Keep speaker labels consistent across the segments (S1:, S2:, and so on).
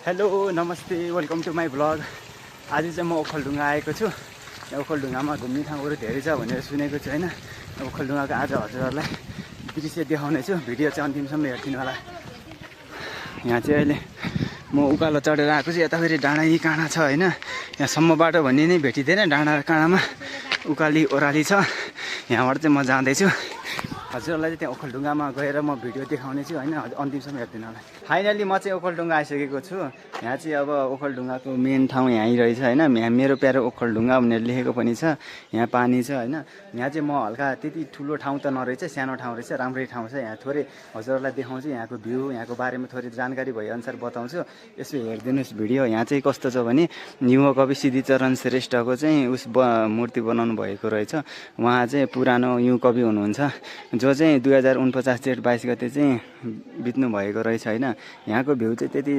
S1: Hello नमस्ते welcome to my blog. आज चाहिँ म ओखलढुङ्गा आएको छु। ओखलढुङ्गामा घुम्ने ठाउँहरू धेरै छ भनेर सुनेको छु होइन। ओखलढुङ्गाको आज हजुरहरूलाई दृश्य देखाउने छु। भिडियो चाहिँ अन्तिमसम्म हेरिदिनु होला। यहाँ चाहिँ अहिले म उकालो चढेर आएको छु। यता फेरि डाँडा काँडा छ होइन। यहाँसम्म बाटो भन्ने नै भेटिँदैन। डाँडा काँडामा उकाली ओह्राली छ। यहाँबाट चाहिँ म जाँदैछु। हजुरहरूलाई चाहिँ त्यहाँ ओखलढुङ्गामा गएर म भिडियो देखाउने छु होइन। अन्तिमसम्म हेरिदिनु होला। फाइनली म चाहिँ ओखलढुङ्गा आइसकेको छु। यहाँ चाहिँ अब ओखलढुङ्गाको मेन ठाउँ यहीँ रहेछ होइन। यहाँ मेरो प्यारो ओखलढुङ्गा भनेर लेखेको पनि छ। यहाँ पानी छ होइन। यहाँ चाहिँ म हल्का त्यति ठुलो ठाउँ त नरहेछ, सानो ठाउँ रहेछ, राम्रै ठाउँ छ। यहाँ थोरै हजुरहरूलाई देखाउँछु। यहाँको भ्यू, यहाँको बारेमा थोरै जानकारी भएअनुसार बताउँछु। यसो हेरिदिनुहोस् भिडियो। यहाँ चाहिँ कस्तो छ भने युवा कवि सिद्धिचरण श्रेष्ठको चाहिँ मूर्ति बनाउनु भएको रहेछ। उहाँ चाहिँ पुरानो युवा कवि हुनुहुन्छ, जो चाहिँ 2049 जेठ 22 गते चाहिँ बित्नु भएको रहेछ होइन। यहाँको भ्यू चाहिँ त्यति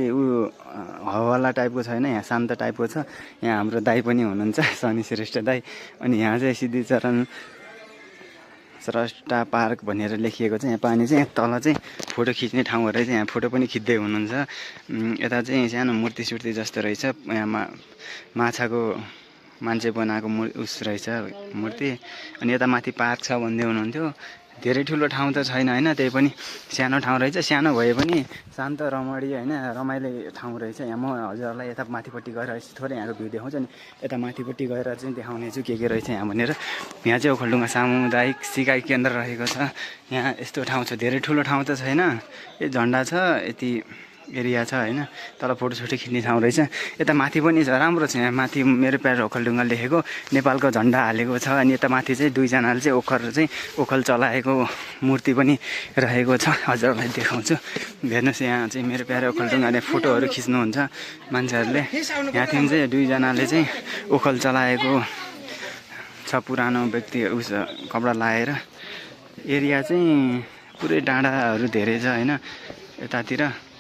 S1: हवाला टाइपको छैन। यहाँ शान्त टाइपको छ। यहाँ हाम्रो दाई पनि हुनुहुन्छ, शनि श्रेष्ठ दाई। अनि यहाँ चाहिँ सिद्धिचरण स्रष्टा पार्क भनेर लेखिएको छ। यहाँ पानी चाहिँ तल चाहिँ फोटो खिच्ने ठाउँहरू रहेछ। यहाँ फोटो पनि खिच्दै हुनुहुन्छ। यता चाहिँ सानो मूर्ति सुर्ति जस्तो रहेछ। यहाँ माछाको मान्छे बनाएको उस रहेछ मूर्ति। अनि यता माथि पार्क छ भन्दै हुनुहुन्थ्यो। धेरै ठुलो ठाउँ त छैन होइन, त्यही पनि सानो ठाउँ रहेछ। सानो भए पनि शान्त रमणीय होइन, रमाइलो ठाउँ रहेछ। यहाँ म हजुरहरूलाई यता माथिपट्टि गएर थोरै यहाँको भ्यू देखाउँछु। अनि यता माथिपट्टि गएर चाहिँ देखाउने छु के रहेछ यहाँ भनेर। यहाँ चाहिँ ओखलढुङ्गा सामुदायिक सिकाइ केन्द्र रहेको छ। यहाँ यस्तो ठाउँ छ। धेरै ठुलो ठाउँ त छैन। यो झन्डा छ, यति एरिया छ होइन। तल फोटोसोटो खिच्ने ठाउँ रहेछ। यता माथि पनि छ, राम्रो छ। यहाँ माथि मेरो प्यारो ओखलढुङ्गा लेखेको नेपालको झन्डा हालेको छ। अनि यता माथि चाहिँ दुईजनाले चाहिँ ओखल चलाएको मूर्ति पनि रहेको छ। हजुरहरूलाई देखाउँछु हेर्नुहोस्। यहाँ चाहिँ मेरो प्यारो ओखलढुङ्गाले फोटोहरू खिच्नुहुन्छ मान्छेहरूले। यहाँदेखि चाहिँ दुईजनाले चाहिँ ओखल चलाएको छ, पुरानो व्यक्ति उस कपडा लाएर। एरिया चाहिँ पुरै डाँडाहरू धेरै छ होइन। यतातिर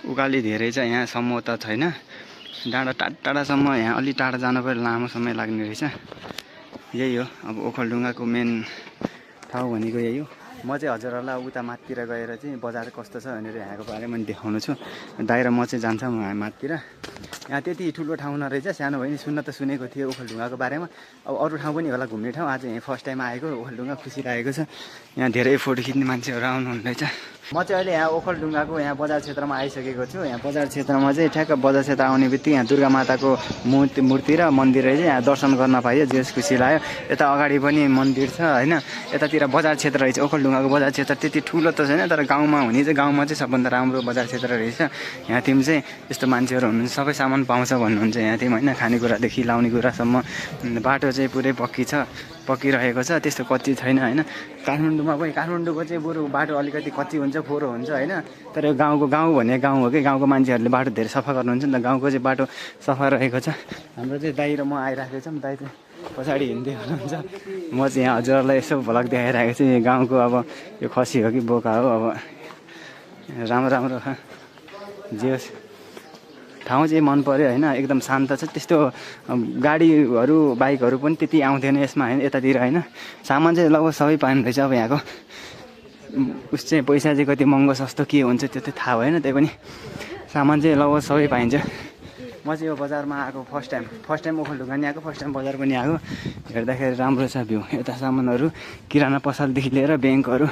S1: उकाली धेरै छ, यहाँसम्म त छैन। डाँडा टाढासम्म, यहाँ अलि टाढा जानु पर्यो, लामो समय लाग्ने रहेछ। यही हो अब ओखलढुङ्गाको मेन ठाउँ भनेको यही हो। म चाहिँ हजुरहरूलाई उता माथितिर गएर चाहिँ बजार कस्तो छ भनेर यहाँको बारेमा देखाउनु छु। दाइ र म चाहिँ जान्छौँ माथितिर। यहाँ त्यति ठुलो ठाउँ नरहेछ, सानो भयो नि। सुन्न त सुनेको थियो ओखलढुङ्गाको बारेमा। अब अरू ठाउँ पनि होला घुम्ने ठाउँ। आज यहाँ फर्स्ट टाइम आएको ओखलढुङ्गा, खुसी लागेको छ। यहाँ धेरै फोटो खिच्ने मान्छेहरू आउनुहुँदो रहेछ। म चाहिँ अहिले यहाँ ओखलढुङ्गाको यहाँ बजार क्षेत्रमा आइसकेको छु। यहाँ बजार क्षेत्रमा चाहिँ ठ्याक्क बजार क्षेत्र आउने बित्तिकै यहाँ दुर्गा माताको मूर्ति र मन्दिर रहेछ। यहाँ दर्शन गर्न पाइयो, जेस खुसी लाग्यो। यता अगाडि पनि मन्दिर छ होइन। यतातिर बजार क्षेत्र रहेछ। ओखलढुङ्गाको बजार क्षेत्र त्यति ठुलो त छैन, तर गाउँमा हुने चाहिँ गाउँमा चाहिँ सबभन्दा राम्रो बजार क्षेत्र रहेछ। यहाँतिर चाहिँ यस्तो मान्छेहरू हुनुहुन्छ, सबै सामान पाउँछ भन्नुहुन्छ यहाँतिर होइन। खानेकुरादेखि लाउने कुरासम्म। बाटो चाहिँ पुरै पक्किरहेको छ, त्यस्तो कच्ची छैन होइन। काठमाडौँको चाहिँ बरु बाटो अलिकति कच्ची हुन्छ, फोहोर हुन्छ होइन। तर गाउँ भने गाउँ हो कि। गाउँको मान्छेहरूले बाटो धेरै सफा गर्नुहुन्छ नि त। गाउँको चाहिँ बाटो सफा रहेको छ। हाम्रो चाहिँ दाइ र म आइराखेको छौँ। दाइ चाहिँ पछाडि हिँड्दै हुनुहुन्छ। म चाहिँ यहाँ हजुरहरूलाई यसो भ्लग देखाइरहेको छु। गाउँको अब यो खसी हो कि बोका हो, अब राम्रो जे होस्। ठाउँ चाहिँ मन पऱ्यो होइन। एकदम शान्त छ। त्यस्तो गाडीहरू बाइकहरू पनि त्यति आउँदैन यसमा होइन, यतातिर होइन। सामान चाहिँ लगभग सबै पाइने रहेछ। अब यहाँको उस चाहिँ पैसा चाहिँ कति महँगो सस्तो के हुन्छ त्यो चाहिँ थाहा भएन। त्यही पनि सामान चाहिँ लगभग सबै पाइन्छ। म चाहिँ यो बजारमा आएको फर्स्ट टाइम ओखलढुङ्गा नि आएको, फर्स्ट टाइम बजार पनि आएको। हेर्दाखेरि राम्रो छ भ्यू। यता सामानहरू किराना पसलदेखि लिएर ब्याङ्कहरू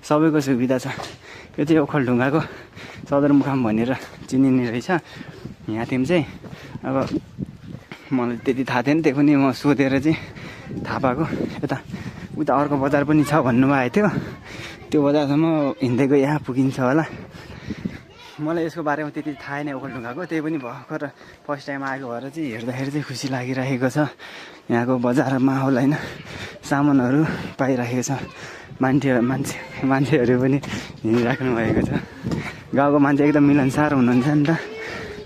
S1: सबैको सुविधा छ। यो चाहिँ ओखलढुङ्गाको सदरमुकाम भनेर चिनिने रहेछ। यहाँतिर चाहिँ अब मलाई त्यति थाहा थिएन, त्यही पनि म सोधेर चाहिँ थाहा पाएको। उता अर्को बजार पनि छ भन्नुभएको थियो। त्यो बजारसम्म हिँड्दै गयो, यहाँ पुगिन्छ होला। मलाई यसको बारेमा त्यति थाहा नै ओखलढुङ्गाको, त्यही पनि भर्खर फर्स्ट टाइम आएको भएर चाहिँ हेर्दाखेरि चाहिँ खुसी लागिरहेको छ। यहाँको बजार माहौल होइन, सामानहरू पाइरहेको छ। मान्छेहरू पनि हिँडिराख्नु भएको छ। गाउँको मान्छे एकदम मिलनसार हुनुहुन्छ नि त,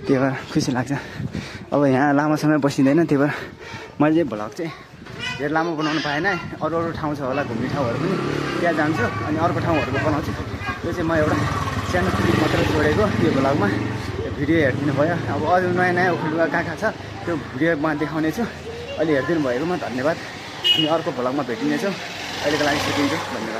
S1: त्यही भएर खुसी लाग्छ। अब यहाँ लामो समय बसिँदैन, त्यही भएर मैले चाहिँ भ्लग चाहिँ धेरै लामो बनाउनु पाएन। अरू ठाउँ छ होला घुम्ने ठाउँहरू पनि, त्यहाँ जान्छु। अनि अर्को ठाउँहरू बनाउँछु। यो चाहिँ म एउटा सानो क्लिप मात्र जोडेको यो भ्लगमा। भिडियो हेरिदिनु भयो। अब अरू नयाँ ओखलढुङ्गा कहाँ छ त्यो भिडियोमा देखाउने छु। अहिले हेरिदिनु भएकोमा धन्यवाद। अनि अर्को भ्लगमा भेटिनेछौँ। अहिलेको लागि सिकिन्छु। धन्यवाद।